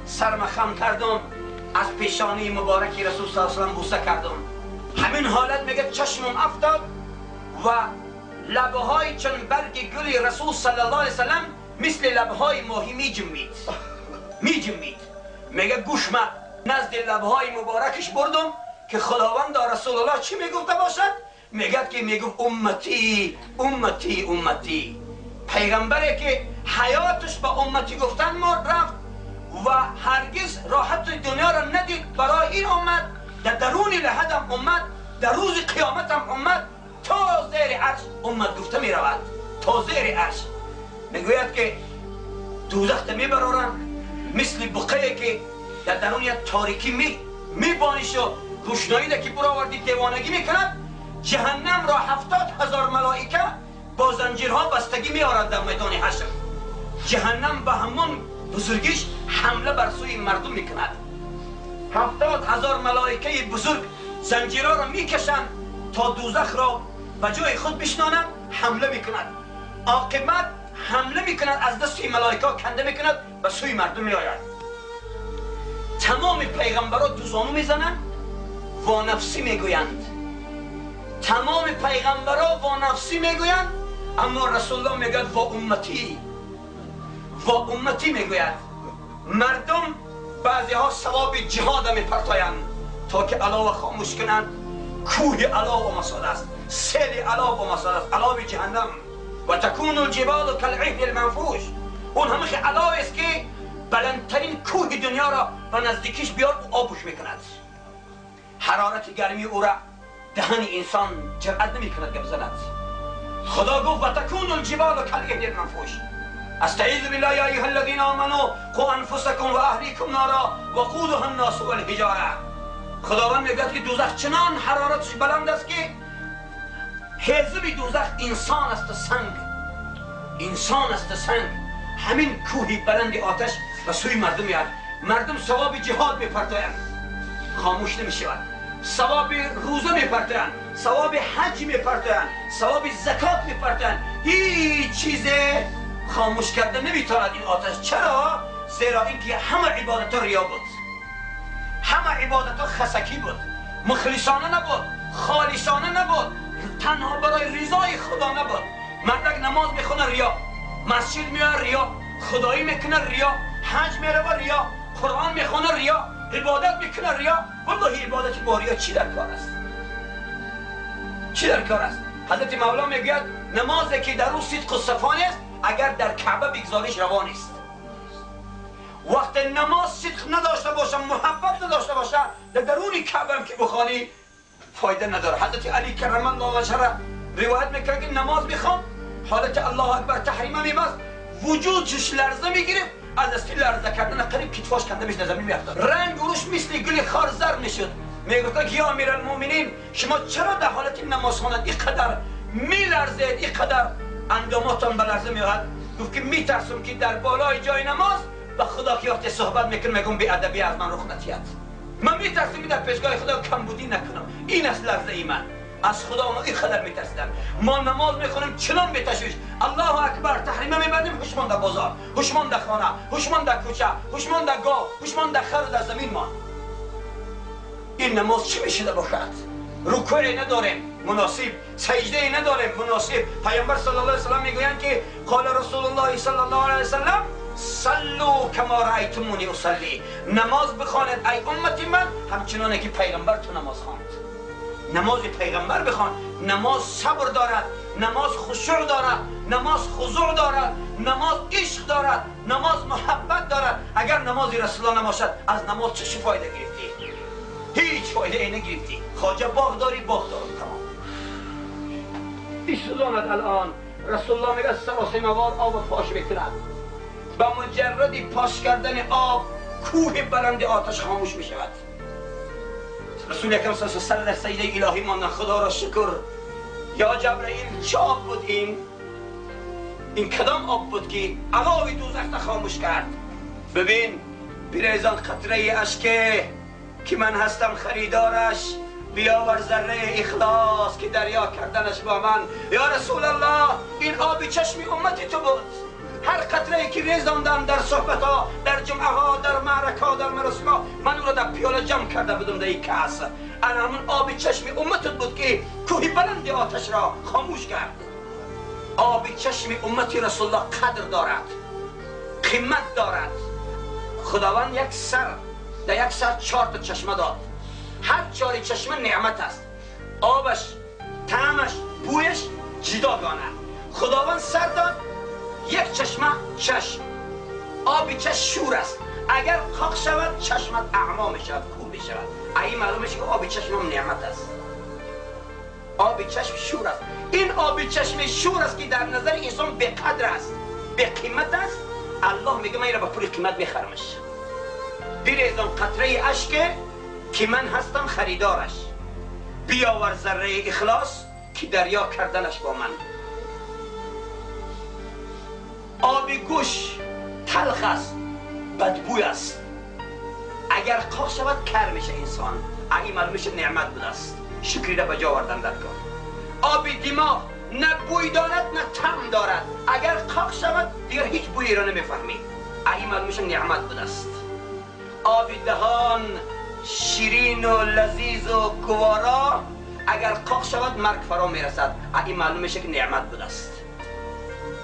سرم خم کردم، از پیشانی مبارکی رسول صلی الله علیه و سلم بوسه کردم. همین حالت میگه چشمم افتاد و لبهای چون برگ گل رسول صلی الله علیه و سلم مثل لبهای ماهی میجنبید، میجنبید. میگه گوشم نزد لبهای مبارکش بردم که خداوند رسول الله چی میگفته باشد؟ میگه که میگفت امتی امتی امتی. پیغمبری که حیاتش به امتی گفتن مرد رفت و هرگز راحت دنیا را ندید برای این امت، در درون لحدم امت، در روز قیامت هم امت، تا زیر عرش امت گفته می رود، تا زیر عرش. میگوید که دوزخ میبرارند مثل بقعه که در درون یک تاریکی میبانیش و روشنایی ده که برآوردی دیوانگی میکند. جهنم را 70,000 ملائکه با زنجیرها بستگی میآرند در میدان حشر. جهنم به همان بزرگیش حمله بر سوی مردم میکند. 70,000 ملائکه بزرگ زنجیرها را میکشند تا دوزخ را به جای خود بشنانند. حمله میکند، عاقبت حمله میکند، از دست ملائکه کنده میکند، به سوی مردم میآید. تمام پیغمبرها دو زانو میزنند و نفسی میگویند. تمام پیغمبرها و نفسی میگویند، اما رسول الله میگوید و امتی، و امتی میگوید. مردم بعضی ها ثواب جهاد میپرتایند تا که علاوه خاموش کنند. کوه علاوه مساله است، سیل علاوه مساله است، علاوه جهنم. و تکون الجبال کالعهن المنفوش. اون همه علاوه است که بلندترین کوه دنیا را به نزدیکیش بیار و آبوش میکند. حرارت گرمی او را دهن انسان جرأت نمیکند که بزند. خدا گفت و تکون الجبال کالعهن المنفوش. استعیذ بالله یا ایها الذین آمنوا قوا انفسکم و اهلیکم نارا وقودها الناس والحجاره. خداوند میگوید که دوزخ چنان حرارتش بلند است که حزب دوزخ انسان است و سنگ، انسان است و سنگ. همین کوهی بلند آتش به سوی مردم میاد. مردم ثواب جهاد میپرتایند، خاموش نمیشود. ثواب روزه میپرتایند، ثواب حج میپرتایند، ثواب زکات میپرتایند. هیچ چیز خاموش کرده نمیتواند این آتش. چرا؟ زیرا اینکه همه عبادت ریا بود، همه عبادت خسکی بود، مخلصانه نبود، خالصانه نبود، تنها برای رضای خدا نبود. مردک نماز میخونه ریا، مسجد میاد ریا، خدایی میکنه ریا، حج میره ریا، قرآن میخونه ریا، عبادت میکنه ریا. والله عبادت با ریا چی در کار است؟ چی در کار است؟ حضرت مولا میگوید نمازی که در او صدق و صفا نیست اگر در کعبه بگذاریش روا نیست. وقت نماز صدق نداشته باشه، محبت نداشته باشه، در درون کعبه هم که بخوانی فایده نداره. حضرت علی کرم الله وجهه روایت میکنه که نماز میخوان، حالت الله اکبر تحریمه میبست، وجودش لرزه میگرفت، از دستی لرزه کردن قریب کتفاش کنده میشد، زمین میافتاد، رنگ روش مثل گل خار زرد میشد. میگفت که یا امیرالمومنین شما چرا در حالت نماز خواندن اینقدر میلرزید، اینقدر انداماتان به لرزه میاد؟ گفت که میترسم که در بالای جای نماز به خدا که وقتی صحبت میکنم میگم بی ادبی از من رخ نتید، من میترسم که در پیشگاه خدا کمبودی نکنم. این است لرزه ای من از خدا، ما اینقدر میترسیدم. ما نماز میخونیم چنان به تشویش، الله اکبر تحریمه میبندیم، هوشمان در بازار، هوشمان در خانه، هوشمان در کوچه، هوشمان در گاو، هوشمان در خر و در زمین ما. این نماز چی میشده باشد؟ رکوع نداریم مناسب، سجده نداریم مناسب. پیامبر صلی الله علیه و سلم میگویند که قال رسول الله صلی الله علیه و سلم صلوا کما رأیتمونی اصلی. نماز بخوانید ای امت من همچنانه که پیغمبر تو نماز خواند. نماز پیغمبر بخوان. نماز صبر دارد، نماز خشوع دارد، نماز خضوع دارد، نماز عشق دارد، نماز محبت دارد. اگر نماز رسول الله نباشد از نماز چه فایده گرفتی؟ هیچ فایده ای نگرفتی. خواجه باغ داری، باغ دارم تمام. ایسوزاند الان رسول الله میگه سراسیمه‌وار آب پاش میکند. به مجردی پاش کردن آب کوه بلند آتش خاموش میشود. رسول اکرم صلی الله علیه و سلم در سجده الهی ماندن. خدا را شکر یا جبرئیل چه آب بود این؟ این کدام آب بود که علاوه دوزخ خاموش کرد؟ ببین پیرزان قطره اشکه که من هستم خریدارش، بیاور ذره اخلاص که دریا کردنش با من. یا رسول الله این آب چشم امت تو بود. هر قطره که ریزاندم در صحبت ها، در جمعه ها، در معرکه کرده بودم در این کاس. انا همون آب چشم امتت بود که کوه بلند آتش را خاموش کرد. آب چشم امت رسول الله قدر دارد، قیمت دارد. خداوند یک سر در یک سر 4 تا چشمه داد. هر 4 چشمه نعمت است. آبش، طعمش، بویش جداگانه. خداوند سر داد یک چشمه چشم، آب چشم شور است. اگر قاق شود چشمت اعما می شود، کور می شود. این معلوم میشه که آب چشم هم نعمت است. آب چشم شور است. این آب چشم شور است که در نظر انسان به قدر است، به قیمت است. الله میگه من این را به پول قیمت میخرمش. بریزم قطره اشک که من هستم خریدارش، بیاور ذره اخلاص که دریا کردنش با من. آب گوش تلخ است، بدبوی است. اگر قاق شود کر میشه انسان. این معلوم میشه نعمت بوده است. شکری را به جا آوردن در کار. آب دماغ نه بوی دارد نه طعم دارد. اگر قاق شود دیگر هیچ بویی را نمیفهمی. این معلوم میشه نعمت بوده است. آب دهان شیرین و لذیذ و گوارا، اگر قاق شود مرگ فرا میرسد. این معلوم میشه که نعمت بوده است.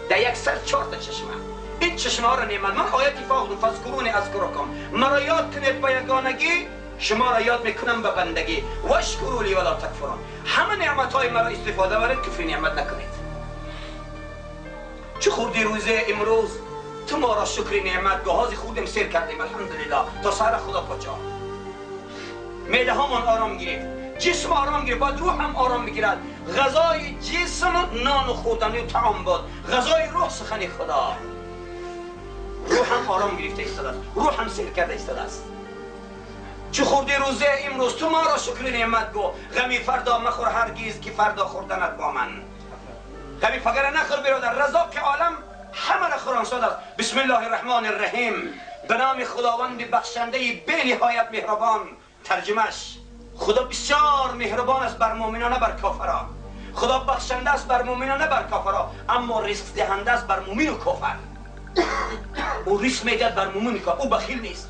در یک سر 4 تا چشمه. این چشمه ها را نعمت. من آیتی فاخدم فاذکرونی اذکرکم، مرا یاد کنید با یگانگی، شما را یاد میکنم به بندگی. واشکروا لی ولا تکفرون. همه نعمت های مرا استفاده برید، کفر نعمت نکنید. چه خوردی روزه امروز تو ما را شکر نعمت. گهازی خوردیم سیر کردیم الحمدلله تا سر خدا پاچا. معده هامان آرام گرفت، جسم آرام گرفت، باید روح هم آرام بگیرد. غذای جسم نان و خوردنی و طعام بود، غذای روح سخن خدا. روح هم آرام گرفته ایستاده است، روح هم سیر کرده ایستاده است. چه خوردی روزه امروز تو ما را شکر نعمت گو. غمی فردا مخور هرگز که فردا خوردنت با من. غمی فقر نخور برادر. رزاق عالم همه را خورانساد است. بسم الله الرحمن الرحیم. به نام خداوند بخشنده بی نهایت مهربان. ترجمهش: خدا بسیار مهربان است بر مؤمنان نه بر کافران. خدا بخشنده است بر مؤمنان نه بر کافران، اما رزق دهنده است بر مؤمن و کافر. او رزق میدهد بر مؤمن و کافر، او بخیل نیست.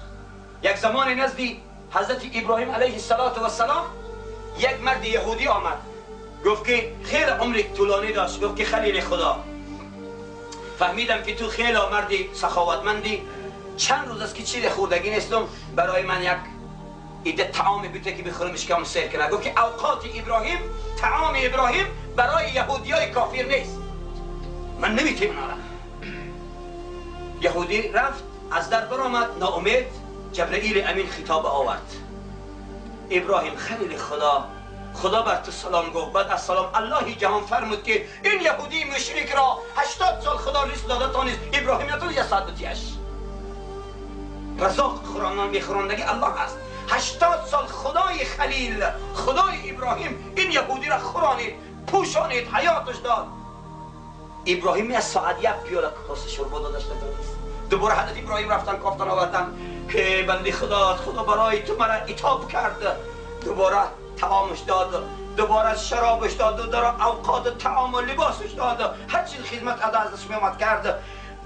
یک زمان نزدی حضرت ابراهیم علیه السلام یک مرد یهودی آمد، گفت که خیلی عمر طولانی داشت. گفت که خلیل خدا، فهمیدم که تو خیلی مردی سخاوتمندی، چند روز است که چیز خوردگی نیستم، برای من یک ایده طعام بیته که بخورم اشکام سیر کنه. گفت که اوقات ابراهیم، طعام ابراهیم برای یهودیای کافر نیست، من نمیتونم. یهودی رفت از در برآمد ناامید. جبرئیل امین خطاب آورد: ابراهیم خلیل خدا، خدا بر تو سلام گفت. بعد از سلام الله جهان فرمود که این یهودی مشرک را 80 سال خدا رزق داده تا نیست، ابراهیم نتونست یک ساعت بتیش. رزاق خورانان میخوراندگی الله است. 80 سال خدای خلیل، خدای ابراهیم این یهودی را خورانید، پوشانید، حیاتش داد. ابراهیم یک ساعت یک پیاله کاسه شربت دادش نتونست. دوباره حضرت ابراهیم رفتن کافتن آوردن که بنده خدا، خدا برای تو مرا عتاب کرد. دوباره طعامش داد، دوباره شرابش داد، دوباره اوقات طعام و لباسش داد، هر چیز خدمت ادا از دست می‌آمد کرد.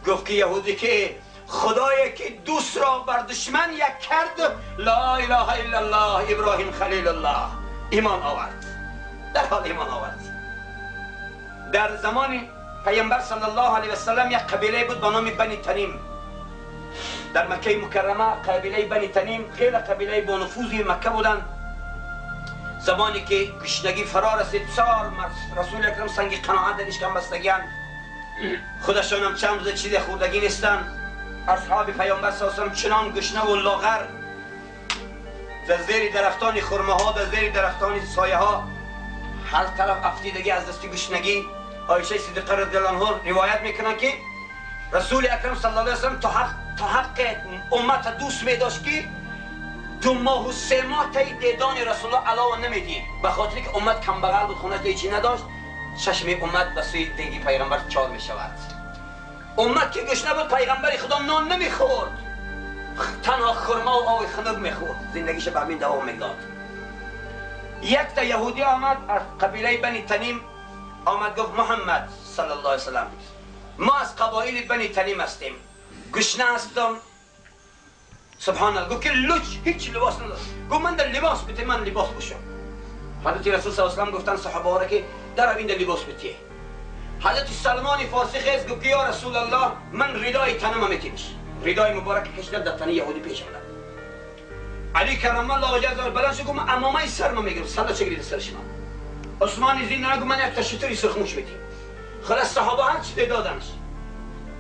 گفت که یهودی که خدایی که دوست را بر دشمن یک کرد، لا اله الا الله ابراهیم خلیل الله، ایمان آورد. در حال ایمان آورد. در زمان پیامبر صلی الله علیه و سلم یک قبیله بود به نام بنی تنیم در مکه مکرمه. قبیله بنی تنیم خیلی قبیله با نفوذی مکه بودند. زمانی که گشنگی فرا رسید، بسیار رسول اکرم سنگ قناعت در اشکم بستگیان، خودشان هم چند روز چیز خوردگی نیستن. اصحاب پیامبر صلی الله علیه و چنان گشنه و لاغر، در زیر درختان خرمه ها، در زیر درختان سایه ها، هر طرف افتیدگی از دست گشنگی. عایشه صدیقه رضی الله عنها روایت میکنن که رسول اکرم صلی الله علیه و سلم تا حق امت دوست میداشت که 2 ماه و 3 ماه تا دیدان رسول الله علاوه نمیدید، به خاطر که امت کم بغل بود، خونش هیچی نداشت. چشم امت به سوی دیگی پیغمبر چار میشود. امت که گشنه بود، پیغمبر خدا نان نمیخورد، تنها خرما و آب خنک میخورد، زندگیش به همین دوام میداد. یک تا یهودی آمد از قبیله بنی تنیم، آمد گفت محمد صلی الله علیه وسلم، ما از قبایل بنی تنیم هستیم، گشنه هستم، سبحان الله. گفت که لوچ هیچ لباس نداشت. گفت من در لباس بده، من لباس بپوشم. حضرت رسول صلی الله علیه و سلم گفتن صحابه ها که در این لباس بده. حضرت سلمان فارسی خیز گفت که یا رسول الله من ردای تنم میتیمش، ردای مبارک کشیدم در تنه یهودی پیش آمد. علی کرم الله وجهه بلند شد گفت من عمامه سرم میگیرم، سر چگرید سر شما. عثمان زین گفت من یک تشتری سرخموش میتیم. خلاص صحابه هر چی دادنش.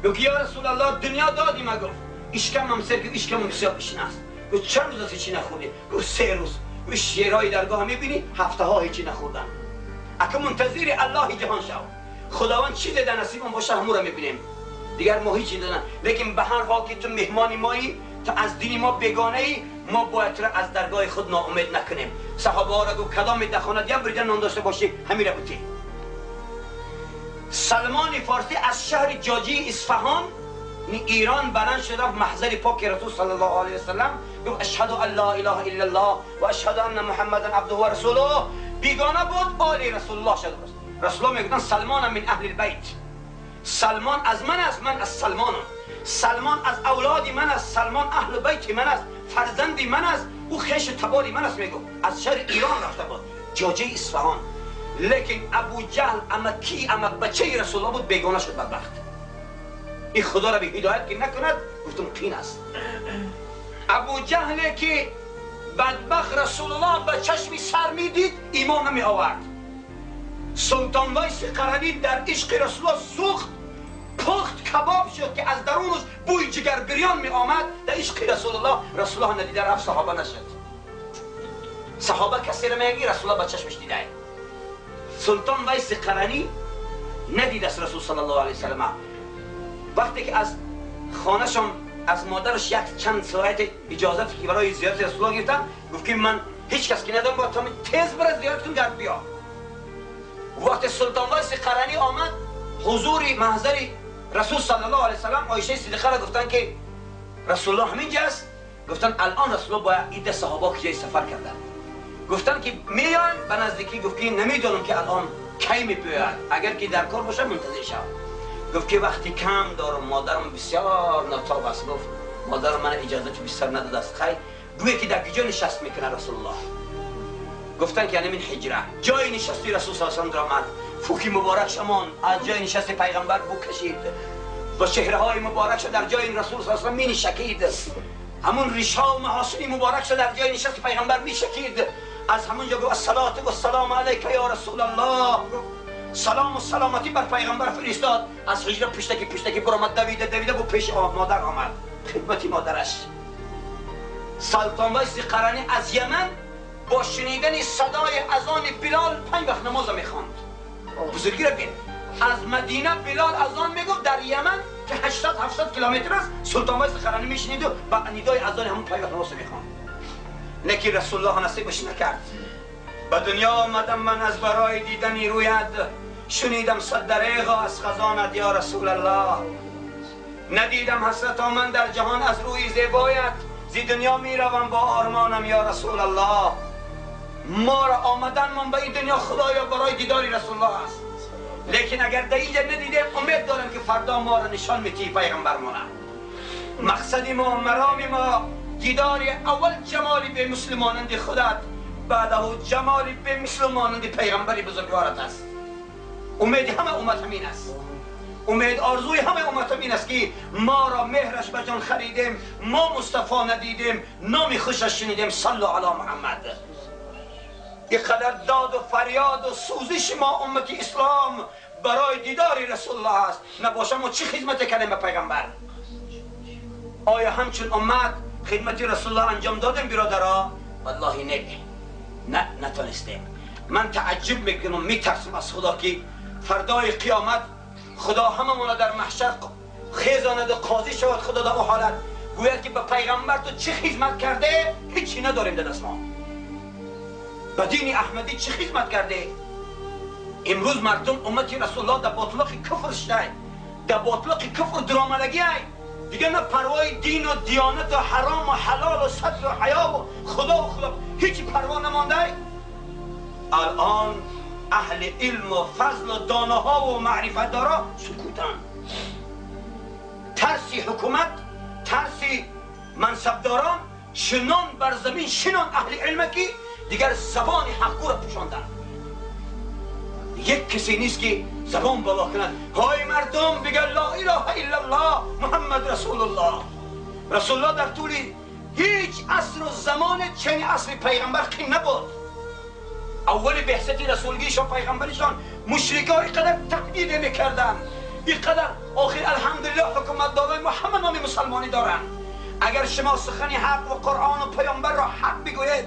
گفت یا رسول الله دنیا دادیم. گفت اشکمم سر که اشکمم بسیار گشنه است. گفت چند روز هیچی نخوردی؟ گفت 3 روز. گفت شیرای درگاه میبینی هفته ها هیچی نخوردن. اگه منتظر الله جهان شو، خداوند چی ده نصیبم باشه همون رو میبینیم. دیگر ما هیچی دادن. لیکن به هر حال که تو مهمان مایی، تو از دین ما بیگانه ای، ما باید را از درگاه خود ناامید نکنیم. صحابه ها را گفت کدام در خانه یک بریده نان داشته باشی همین را بتی. سلمان فارسی از شهر جاجی اصفهان ایران بلند شد رفت محضر پاک رسول صلی الله علیه و سلم، گفت اشهد ان لا اله الا الله و اشهد ان محمدا عبده و رسوله. بیگانه بود، آل رسول الله شد. رسول الله میگفتن سلمان من اهل البیت، سلمان از من است، من از سلمانم، سلمان از اولاد من است، سلمان اهل بیت من است، فرزند من است، او خیش تباری من است. میگفت از شهر ایران رفته بود جاجه اصفهان. لیکن ابو جهل امکی امک بچه رسول الله بود، بیگانه شد بدبخت. این خدا را به هدایت که نکند گفتم قین است. ابو جهل که بدبخت رسول الله به چشم سر میدید ایمان نمی آورد. سلطان ویس قرنی در عشق رسول الله سوخت، پخت، کباب شد که از درونش بوی جگر بریان می آمد. در عشق رسول الله، رسول الله ندیده رفت صحابه نشد. صحابه کسی را میگی رسول الله به چشمش دیده. سلطان ویس قرنی ندید از رسول صلی الله علیه وسلم. وقتی که از خانه‌شان از مادرش یک چند ساعت اجازت که برای زیارت رسول الله گرفتن، گفت که من هیچ کس که ندارم، باید تا تیز بره زیارت کنم گرد بیا. وقتی سلطان ویس قرنی آمد حضور محضر رسول صلی الله علیه وسلم، عایشه صدیقه را گفتن که رسول الله همینجا است. گفتن الان رسول الله با عده صحابه که جای سفر کردن. گفتن که میان به نزدیکی. گفت که نمیدونم که الان کی میپوید، اگر که در کار باشه منتظر شو. گفت که وقتی کم دارم، مادرم بسیار ناتاب است. گفت مادرم من اجازه بسیار نداده است. خیر گویی که در کجا نشست میکنه رسول الله؟ گفتن که یعنی من حجره، جای نشستی رسول صلی الله علیه و سلم آمد. فوکی مبارک شمان از جای نشست پیغمبر بو کشید با چهره های مبارک در جای رسول صلی الله علیه و سلم می نشکید. همون ریشه و محاسن مبارک در جای نشست پیغمبر می شکید. از همونجا گفت الصلاة و السلام علیک یا رسول الله. سلام و سلامتی بر پیغمبر فرستاد. از حجره پشتکی پشتکی برآمد، دویده دویده با پیش مادر آمد خدمتی مادرش. سلطان ویس قرنی از یمن با شنیدن صدای اذان بلال 5 وقت نماز میخواند. بزرگی را بین. از مدینه بلال اذان میگفت، در یمن که 800-700 کیلومتر است سلطان ویس قرنی میشنید و با ندای اذان همون 5 وقت نماز میخواند. لیکن رسول الله نصیبش نکرد. به دنیا آمدم من از برای دیدن رویت، شنیدم صد دریغ از خزانت یا رسول الله. ندیدم حسرت من در جهان از روی زیبایت، زی دنیا میروم با آرمانم یا رسول الله. ما را آمدن من به این دنیا خدایا برای دیدار رسول الله است. لیکن اگر در اینجا ندیده امید دارم که فردا ما را نشان میتی پیغمبر مانه. مقصد ما، مرام ما دیدار اول جمالی به مسلمانند خودت، بعده جمالی به مسلمانند پیغمبری بزرگوارت است. امید همه امت همین است. امید آرزوی همه امت همین است که ما را مهرش به جان خریدیم، ما مصطفی ندیدیم، نام خوشش شنیدیم. صلو علی محمد. اینقدر داد و فریاد و سوزش ما امت اسلام برای دیدار رسول الله است. نباشه ما چی خدمت کردیم به پیغمبر؟ آیا همچون امت خدمت رسول الله انجام دادیم برادرها؟ والله نه، نه نتونستیم. من تعجب میکنم، میترسم از خدا که فردای قیامت خدا هممون در محشر خیزاند و قاضی شود. خدا در اون حالت گوید که به پیغمبر تو چه خدمت کرده؟ هیچی نداریم در دست ما. به دین احمدی چه خدمت کرده؟ امروز مردم امت رسول الله در باطلاق کفر شده، در باطلاق کفر درآمدگی دیگه، نه پروای دین و دیانت و حرام و حلال و ستر و حیا و خدا و خدا هیچ پروا نمانده. الان اهل علم و فضل و داناها و معرفت دارا سکوتن. ترسی حکومت، ترسی منصبداران چنان بر زمین شنان اهل علم که دیگر زبان حقو را پوشاندن. یک کسی نیست که زبان بالا کند. های مردم بگن لا اله الا الله محمد رسول الله. رسول الله در طول هیچ عصر و زمان چنین عصر پیغمبر قیم نبود. اول بعثت رسولگیشان پیغمبرشان مشرکا اینقدر تهدید میکردن، اینقدر آخر الحمدلله حکومت دارای ما همه نام مسلمانی دارن. اگر شما سخن حق و قرآن و پیامبر را حق بگویید،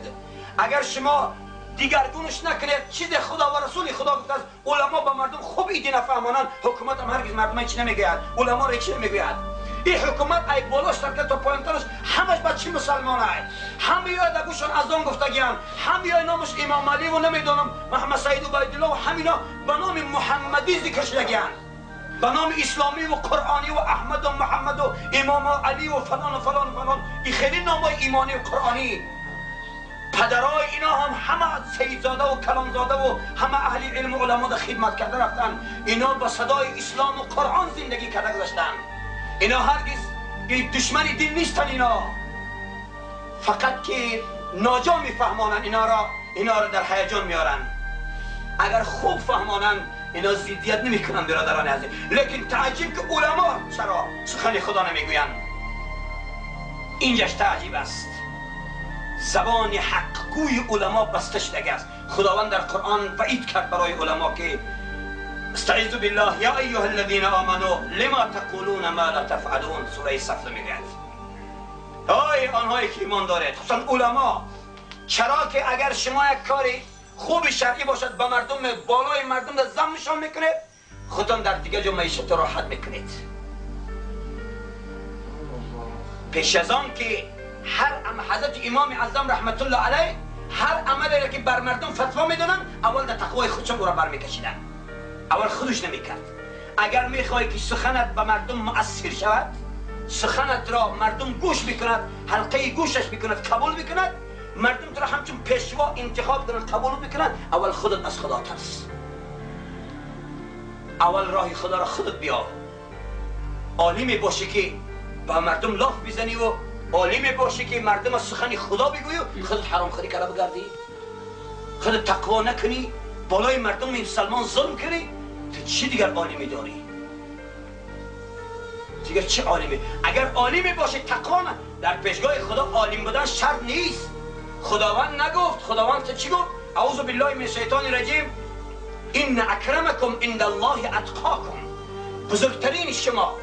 اگر شما دیگرگونش نکنید، چیز خدا و رسول خدا گفته است، علما به مردم خوب ایده نفهمانند، حکومت هم هرگز مردم چی نمیگوید، علما را چی نمیگوید. این حکومت ای بالاش تا تا پایینترش همش بچه مسلمان های، همه یا در گوشان اذان گفتگیان، همه یا نامش امام علی و نمیدونم محمد سعید عبیدالله و همینا به نام محمدی ذکر شدگیان، به نام اسلامی و قرآنی و احمد و محمد و امام علی و فلان و فلان و فلان. این خیلی نامای ایمانی و قرآنی. پدرای اینا هم همه سیدزاده و کلانزاده و همه اهل علم و علما در خدمت کرده رفتن. اینا با صدای اسلام و قرآن زندگی کرده گذاشتن. اینا هرگز دشمن دین نیستن. اینا فقط که ناجا میفهمانن، اینا را در هیجان میارن. اگر خوب فهمانن اینا ضدیت نمیکنن برادران عزیز. لیکن تعجب که علما چرا سخن خدا نمیگوین، اینجاش تعجب است. زبان حقگوی علما بسته شده است. خداوند در قرآن وعید کرد برای علما که استعیذ بالله یا ایها الذین آمنوا لما تقولون ما لا تفعلون. سوره صف میگوید ای آنهایی که ایمان دارید، خصوصا علما، چرا که اگر شما یک کاری خوب شرعی باشد به مردم بالای مردم در ذمشان میکنید، خودتان در دیگر جا معیشت راحت میکنید. پیش از آن که هر حضرت امام اعظم رحمت الله علیه هر عملی را که بر مردم فتوا میدادن، اول در تقوای خودشان او را برمیکشیدن، اول خودش نمیکرد. اگر میخوای که سخنت به مردم مؤثر شود، سخنت را مردم گوش میکند، حلقه گوشش میکند، قبول میکند، مردم تو را همچون پیشوا انتخاب کنند، قبول میکنند، اول خودت از خدا ترس، اول راه خدا را خودت بیا. عالمی باشی که به مردم لاف بزنی و عالمی باشی که مردم از سخن خدا بگویی، خودت حرام خوری کرده بگردی، خودت تقوا نکنی، بالای مردم مسلمان ظلم کنی، تو چی دیگر عالمی داری؟ دیگر چه عالمی؟ اگر عالمی باشی تقوا نه، در پیشگاه خدا عالم بودن شرط نیست. خداوند نگفت، خداوند چی گفت؟ اعوذ بالله من الشیطان الرجیم، ان اکرمکم عند الله اتقاکم. بزرگترین شما،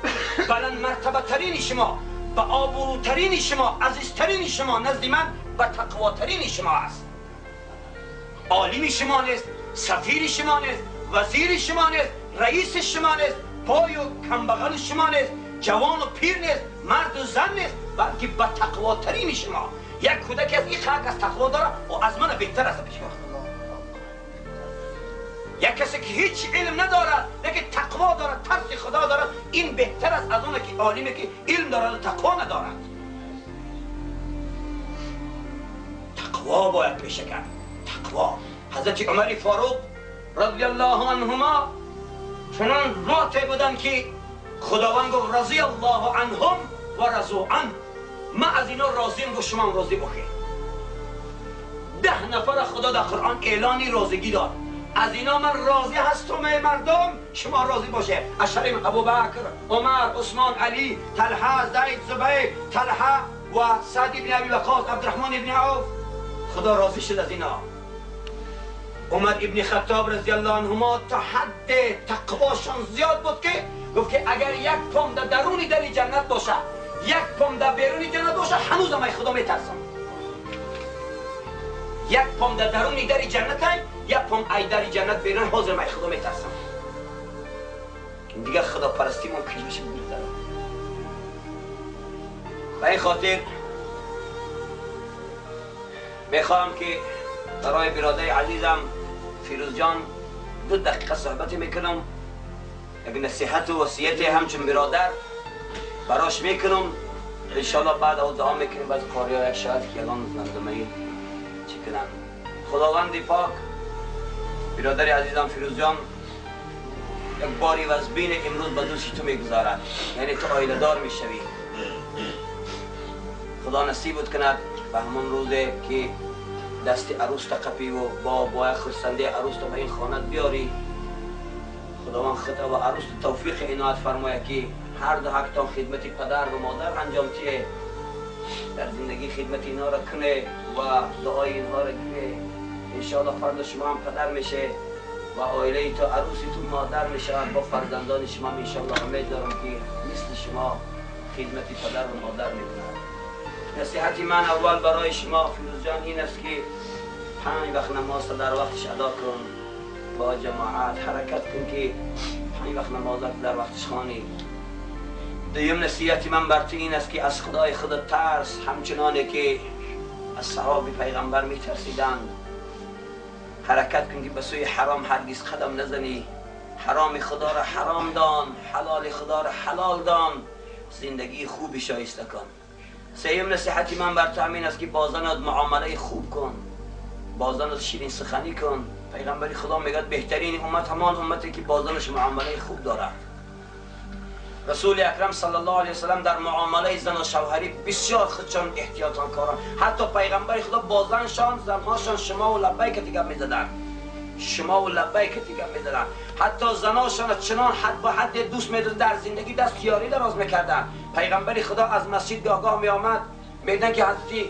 بلند مرتبه ترین شما، به آبروترین شما، عزیزترین شما نزد من و تقواترین شما است. عالم شما نیست، سفیر شما نیست، وزیر شما نیست، رئیس شما نیست، پای و کمبغل شما نیست، جوان و پیر نیست، مرد و زن نیست، بلکه به تقواترین شما. یک کودک از این خلق از تقوا داره و از من بهتر است. یک کسی که هیچ علم ندارد لیکن تقوا دارد، ترس خدا دارد، این بهتر است از اون که عالمی که علم دارد و تقوا ندارد. تقوا باید پیشه کرد. تقوا. حضرت عمر فاروق رضی الله عنهما چنان ذات بودند که خداوند گفت رضی الله عنهم و رضوا عنه، من از اینا راضیم و شما هم راضی باشید. 10 نفر خدا در قرآن اعلانی راضیگی داد، از اینا من راضی هستم ای مردم، شما راضی باشه. اشرم ابوبکر، عمر، عثمان، علی، طلحه، زید، زبیر، طلحه و سعد بن ابی وقاص، عبدالرحمن ابن عوف. خدا راضی شد از اینا. عمر ابن خطاب رضی الله عنهما تا حد تقواشان زیاد بود که گفت که اگر یک پام در درون در جنت باشه، یک پام در بیرون جنت باشه، هنوزم ای خدا میترسم. یک پام در درون در جنت، یک پام ای در جنت بیرون، حاضر ای خدا میترسم. دیگه خدا پرستی ممکن میشه بگیره. به این خاطر میخوام که برای برادر عزیزم فیروز جان 2 دقیقه صحبت میکنم، یک نصیحت و وصیت همچون برادر براش میکنم. انشالله بعد او دعا میکنیم، بعد قاری یک شاید که الان زمزمه چی کنم. خداوند پاک برادر عزیزم فیروز جان یک باری وزبین امروز به دوش تو میگذارد، یعنی تو عایله دار میشوی. خدا نصیبت کند به همون روزه که دست عروس تقپی و با خرسنده عروس به این خانه بیاری. خداوند خدا و عروس توفیق عنایت فرماید که هر دو حق خدمت پدر و مادر انجام تیه، در زندگی خدمت اینها را کنه و دعای اینها را گیره. انشاءالله فردا شما هم پدر میشه و عائله تو، عروسی تو مادر میشه با فرزندان شما. انشاءالله امید دارم که مثل شما خدمت پدر و مادر میکنه. نصیحت من اول برای شما فیروز جان این است که 5 وقت نماز در وقتش ادا کن، با جماعت حرکت کن که 5 وقت نماز در وقتش خوانی. دویم نصیحت من بر تو این است که از خدای خود ترس، همچنانه که از صحابه پیغمبر میترسیدند. حرکت کن که به سوی حرام هرگز قدم نزنی. حرام خدا را حرام دان، حلال خدا را حلال دان، زندگی خوبی شایسته کن. سیم نصیحت من بر تو همین است که با زنت معامله خوب کن، با زنت شیرین سخنی کن. پیغمبر خدا میگه بهترین امت همان امتی که با زنش معامله خوب دارد. رسول اکرم صلی الله علیه وسلم در معامله زن و شوهری بسیار خودشان احتیاطان کاران. حتی پیغمبر خدا با زنشان، زنهاشان شما و لبیک دیگه میزدن، شما و لبیک دیگه میزدن. حتی زناشان چنان حد با حد دوست میدادن، در زندگی دست یاری دراز میکردن. پیغمبر خدا از مسجد گاه می آمد، میدن که حضرت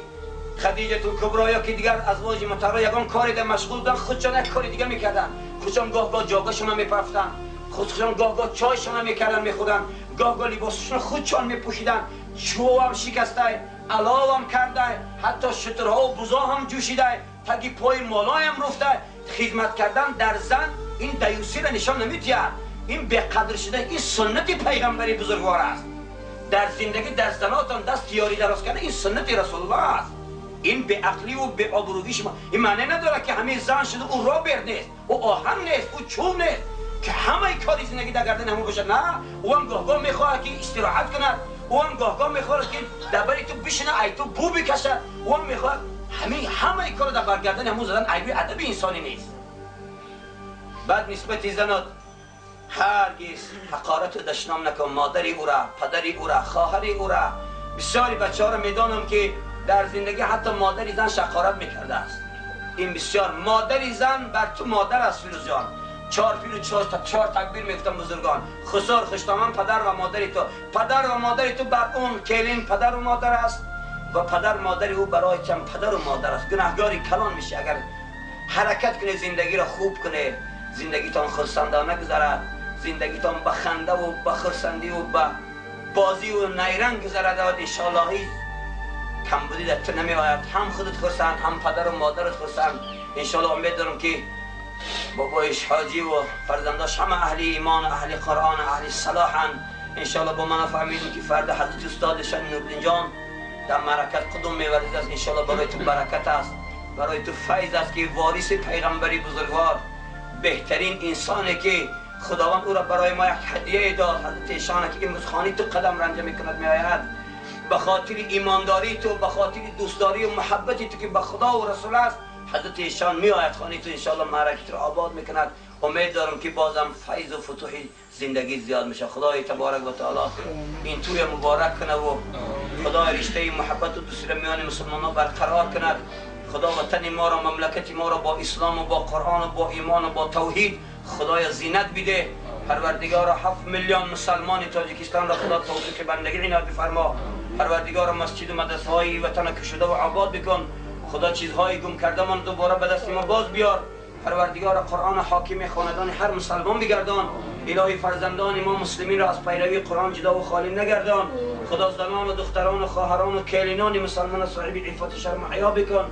خدیجه کبرا یا که دیگر ازواج مطهره یگان کاری در مشغول بودن، خودشان یک کاری دیگه میکردن. خودشان گاه گاه جاگاشون میپرفتن، خودشان گاه گاه چایشان میکردن میخوردن، گاه گاه لباسشون خودشان میپوشیدن، چوب هم شکسته، علاو هم کرده، حتی شترها و بزا هم جوشیده، تگی پای مالای هم رفته. خدمت کردن در زن این دیوسی را نشان نمیدهد، این به قدر شده، این سنت پیغمبری بزرگوار است. در زندگی در زناتان دست یاری دراز کردن این سنت رسول الله است. این به عقلی و به آبرویی شما این معنی نداره که همه زن شده او رابر نیست، او آهن نیست، او چوب نیست که همه کاری زندگی در گردن همون باشه. نه، او هم گاه گاه میخواهد که استراحت کند، او هم گاه گاه میخواهد که در بری تو بشینه، ای تو بو بکشد، او هم میخواهد همه کار در برگردن همون زدن عیب ادب انسانی نیست. بعد نسبت زنات هرگز حقارت و دشنام نکن، مادری او را، پدری او را، خواهری او را. بسیاری بچه ها را میدانم که در زندگی حتی مادری زن حقارت میکرده است. این بسیار مادری زن بر تو مادر است فیروز جان. 4 فیل و 4 تکبیر میگفتن بزرگان. خسار خوشتامن پدر و مادری تو، پدر و مادری تو بر اون کلین پدر و مادر است و پدر مادری او برای کم پدر و مادر است. گناهگاری کلان میشه اگر حرکت کنه، زندگی را خوب کنه، زندگیتان خرسندانه گذرد، زندگیتان به خنده و به خرسندی و به بازی و نیرنگ گذرد. انشاءالله هیچ کمبودی در تو نمی آید، هم خودت خرسند هم پدر و مادرت خرسند. انشاءالله امید دارم که بابایش حاجی و فرزنداش همه اهل ایمان، اهل قرآن، اهل صلاحن. انشاءالله با من فهمیدیم که فرد حضرت استادشان نورالدین جان در معرکت قدم می‌ورزید است. انشاءالله برای تو برکت است، برای تو فیض است که وارث پیغمبری بزرگوار، بهترین انسانی که خداوند او را برای ما یک هدیه داد، حضرت ایشان که امروز خانه تو قدم رنجه میکند میآید، به خاطر ایمانداری تو، به خاطر دوستداری و محبتی تو که به خدا و رسول است، حضرت ایشان میآید خانه تو، انشاءالله معرکت را آباد میکند. امید دارم که بازم فیض و فتوح زندگی زیاد میشه. خدای تبارک و تعالی این توی مبارک کنه و خدای رشته محبت و دوستی میان مسلمان برقرار کند. خدا وطن ما را، مملکت ما را با اسلام و با قرآن و با ایمان و با توحید خدای زینت بده. پروردگار 7 میلیون مسلمان تاجیکستان را خدا توفیق بندگی عنایت بفرما. پروردگار مسجد و مدرسه های وطن کشیده و آباد بکن. خدا چیزهای گم کرده من دوباره به دست ما باز بیار. پروردگار قرآن حاکم خاندان هر مسلمان بگردان. الهی فرزندان ما مسلمین را از پیروی قرآن جدا و خالی نگردان. خدا زنان و دختران و خواهران و کلینان مسلمان صاحب عفت شرم و حیا بکن.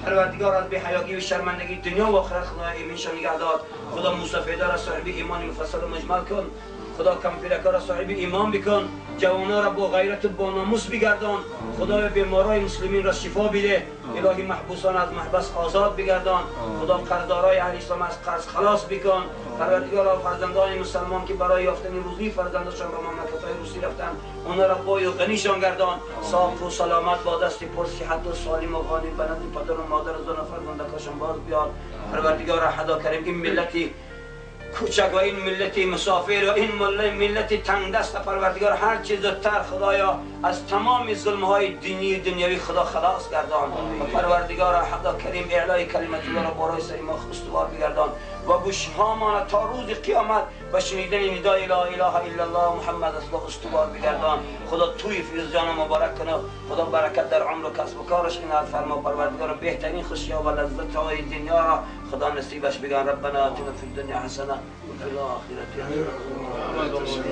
پروردگار از بی‌حیایی و شرمندگی دنیا و آخرت خدا ایمنشان نگه دار. خدا موسفیدار را صاحب ایمان مفصل و مجمل کن. خدا کمپیرکا را صاحب ایمان بکن. جوانا را با غیرت و با ناموس بگردان. خدای بیمارای مسلمین را شفا بده. الهی محبوسان از محبس آزاد بگردان. خدا قرضدارای اهل اسلام از قرض خلاص بکن. پروردگارا فرزندان مسلمان که برای یافتن روزی فرزندشان به مملکت‌های روسی رفتن، اونا را بای و غنیشان گردان. صاف و سلامت با دست پر صحت و سالم و غانی به نزد پدر و مادر و زن و فرزندکاشان باز بیار. پروردگارا خدا کریم این ملتی کوچک و این ملتی مسافر و این ملتی تنگ دست، پروردگار هر چیز زودتر خدایا از تمام ظلم های دینی و دنیوی خدا خلاص گردان و پروردگار حق کریم اعلای کلمت الله را بالای سر ما استوار بگردان و گوشهامان تا روز قیامت به شنیدن ندای لا اله الا الله محمد رسول الله استوار بگردان. خدا توی فیروز جان مبارک کنه، خدا برکت در عمر و کسب و کارش عنایت فرما. پروردگار بهترین خوشی و لذت های دنیا را خدا نصیبش بگن. ربنا آتنا فی الدنیا حسنه و فی الاخرة حسنه.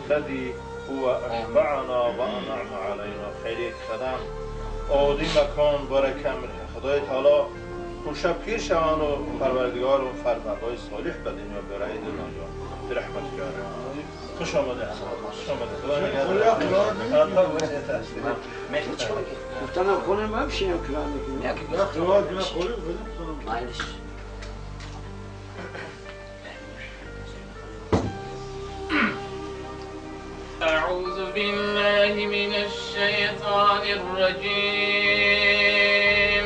الذي هو اشبعنا وانعم علينا. خیلی خدم عادی مکان برکه میره. خدای تعالی خوشا پیر شوان و پروردگار و فرزندهای صالح به دنیا برای دنیا به رحمت کرد. خوش آمده، خوش آمده. خدا نگهدار. گفتم خونه من بشینم کلام میکنم. أعوذ بالله من الشيطان الرجيم.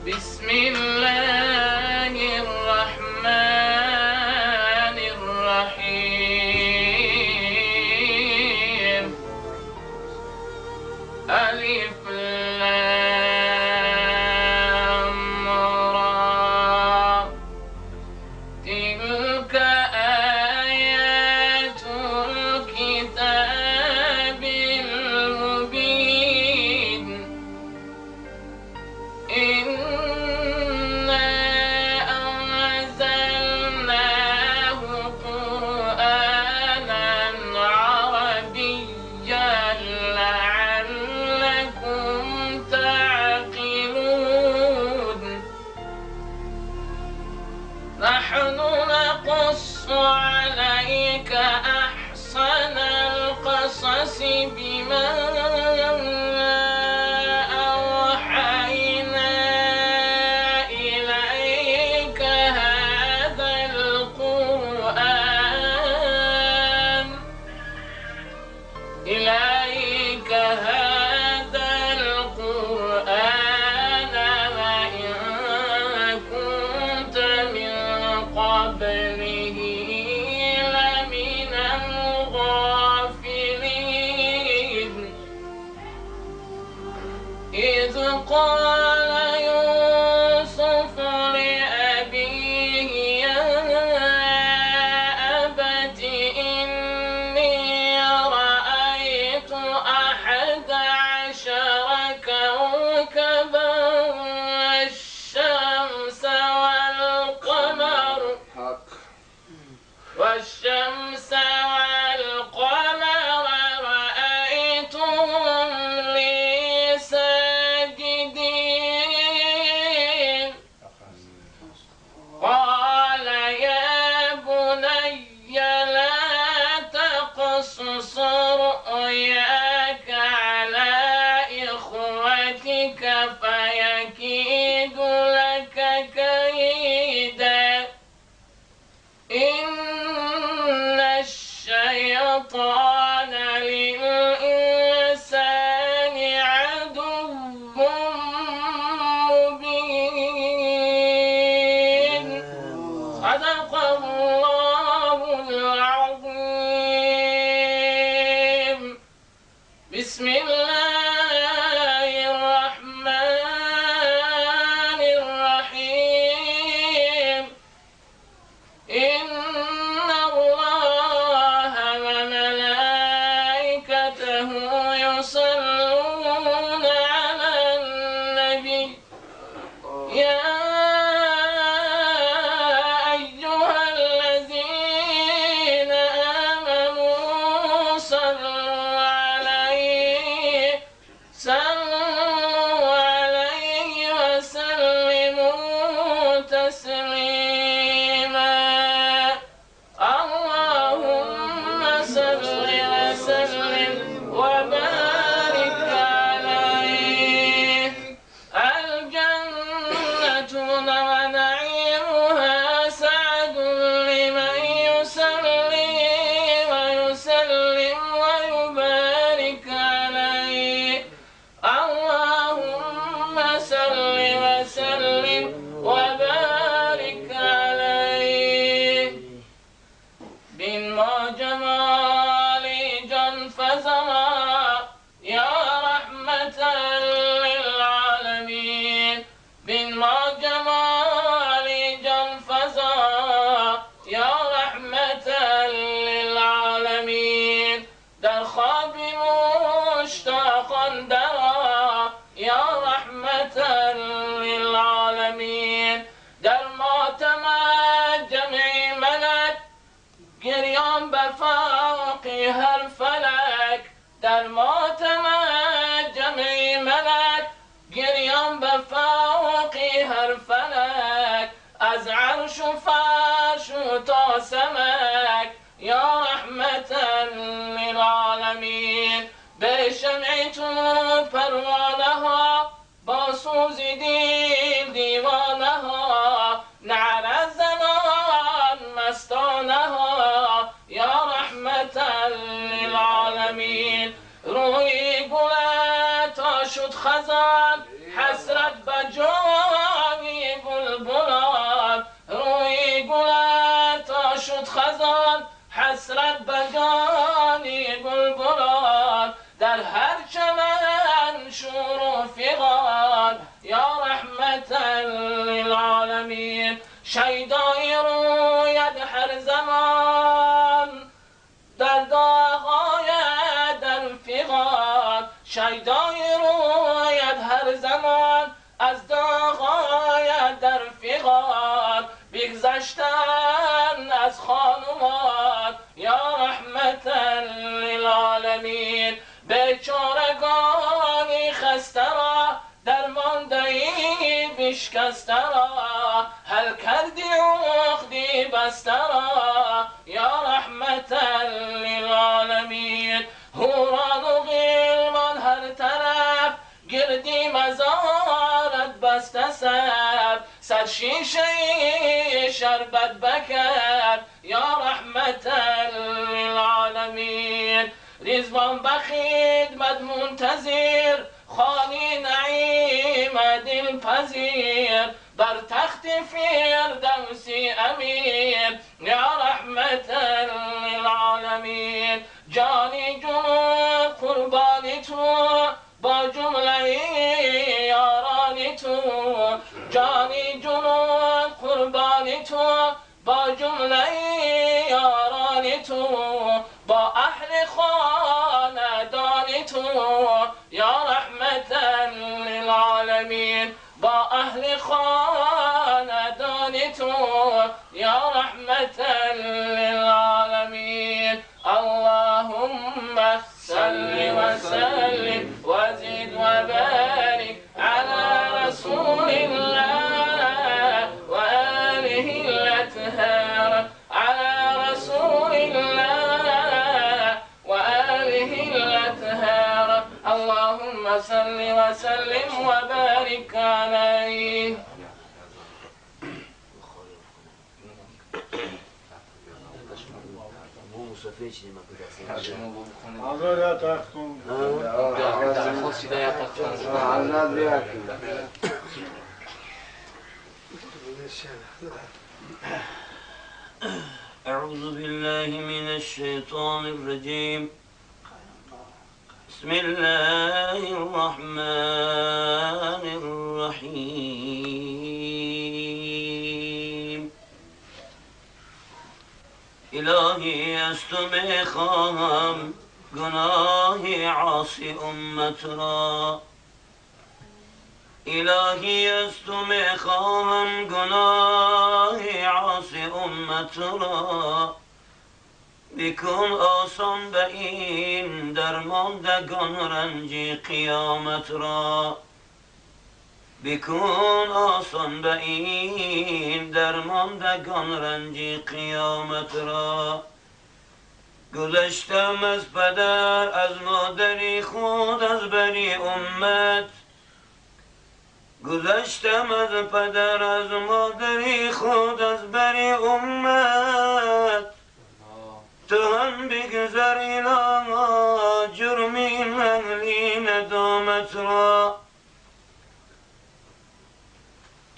بسم الله الرحمن الرحيم. ألف لام را تلك آيات الكتاب المبين. إنا أنزلناه قرآنا عربيا لعلكم تعقلون. نحن نقص عليك أحسن القصص بما أوحينا إليك هذا القرآن وإن كنت من قبله لمن الغافلين. إذ قال يوسف لأبيه يا أبت إني رأيت 11 كوكبا والشمس والقمر رأيتهم لي ساجدين. قال يا بني لا تقصص رؤياك على إخوتك فيكيد لك كيدا. إن الشيطان للإنسان عدو مبين. صدق الله العظيم. بسم الله الرحمن الرحيم. إن الله وملائكته يصلون على النبي يا أيها الذين آمنوا صلوا عليه وسلموا تسليما. اللهم صل وسلم وبارك در ماتم جمعی ملک، گریان به فوق هر فلک، از عرش و فرش و تا سمک، یا رحمة للعالمین. به شمع تو پروانه ها، با سوز دل دیوانه ها، نعره زنان مستانه ها، یا رحمة للعالمین. روی گلت تا شد خزان، حسرت به جانی بلبلان، روی گلت تا شد خزان، حسرت به جانی بلبلان، در هر چمن شور و فغان، یا رحمة للعالمین. شیدای روید هر زمان، در داغ آید در فغان، شیدای روید هر زمان، از داغ آید در فغان، بگذشتن از خانمان، یا رحمة للعالمین. بیچارگانی خسته را، درمانده ای بشکسته را، حل کردی عقدی بسته را، یا رحمة للعالمین. حوران و غلمان هر طرف، گردی مزارت بسته صف، صد شیشه شربت بکف، یا رحمة للعالمین. رضوان به خدمت منتظر، خانی نعیم دلپذیر، بر تخت فردوسی امیر، یا رحمة للعالمین. جانی جنون قربانی تو، با جمله یاران تو، جانی جنون قربانی تو، با جمله یاران تو، با اهل خاندان تو، یا رحمة للعالمین. با اهل خاندان تو، یا رحمة للعالمین. اللهم صل وسلم وزد وبارك على رسول الله وآله الأطهار، على رسول الله وآله الأطهار. اللهم صل وسلم وبارك عليه. حضرت تختون أعوذ بالله من الشيطان الرجيم. بسم الله الرحمن الرحيم. إلهی از تو میخواهم گناه عاصی امت را، إلهی از تو میخواهم گناه عاصی امت را، بکن آسان به این درماندگان رنج قیامت را، بکن آسان به این درماندگان رنج قیامت را. گذشتم از پدر از مادری خود از بری امت، گذشتم از پدر از مادری خود از بری امت، تو هم بگذر الها جرم این اهلی ندامت را،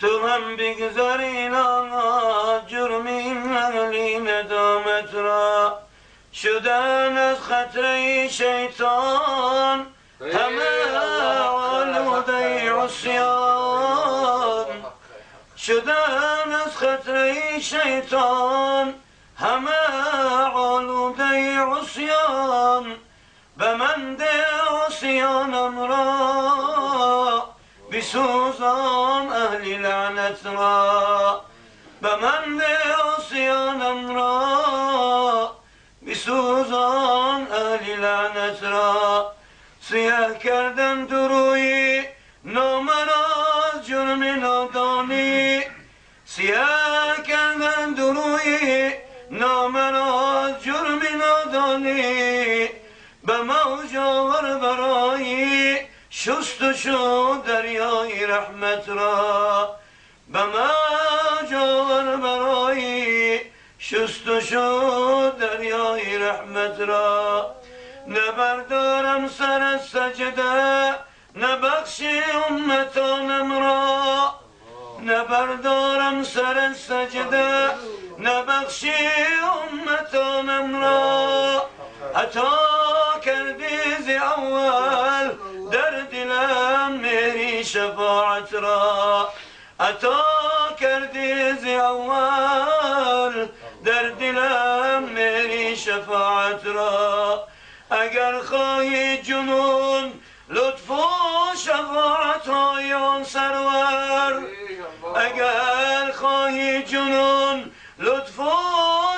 تو هم بگذر الها جرم این اهلی ندامت را. شدن از خطره شیطان همه آلوده عصیان، شدن از خطره شیطان همه آلوده عصیان، به من ده عصیانم را بسوزان اهل لعنت را، به من ده عصیانم را بسوزان اهل لعنت رحمت را. سیه کردن دروی نامراز جرم نادانی، سیه کردن دروی نامراز جرم نادانی. به موج آور برای شستشو دریای رحمت را، به موج آور برای شستشو دریای رحمت را. نبردارم سر از سجده نبخشی امتانم را، نبردارم سر از سجده نبخشی امتانم را. عطا کردی ز اول در دلم مهری شفاعت را، عطا کردی ز اول در دلم مهری شفاعت را. اگر خواهی جنون لطف و شفاعت های آن سرور، اگر خواهی جنون لطف و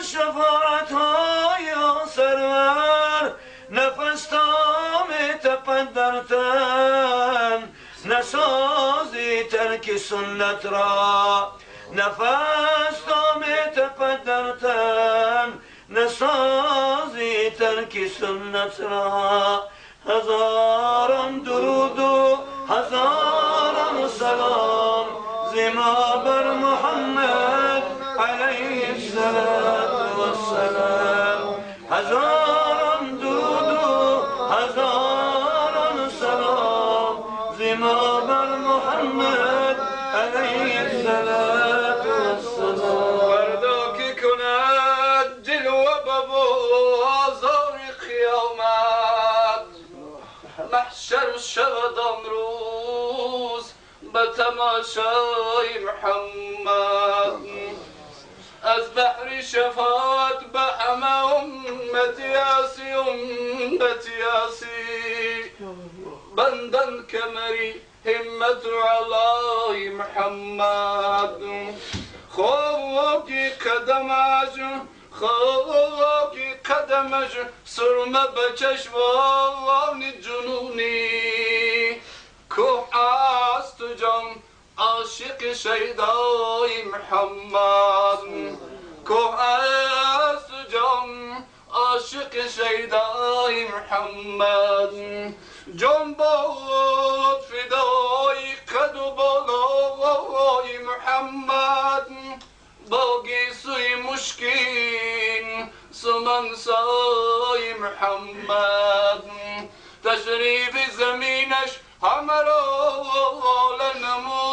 شفاعت های آن سرور. نفس تا می تپد در تن نسازی ترک سنت را، نفس تا می تپد در تن نسازی ترک سنت را. هزاران درود و هزاران سلام زما بر محمد علیه الصلاة والسلام. هزاران درود و هزاران سلام زما بر محمد علیه الصلاة والسلام. فردا که کند جلوه به بازار قیامت، محشر شود آن روز به تماشای محمد. از بحر شفاعت به همه امت یاسی، امت یاسی بندن کمری همت علای محمد. خاکی قدمش، خاکی قدمش سرمه به چشمان جنونی. کوه است جان عاشق شیدای محمد، کوه است جان عاشق شیدای محمد. جان بود فدای قد و بالای محمد، با گیسوی مشکین سمن سای محمد. تشریف زمینش همه را نمود،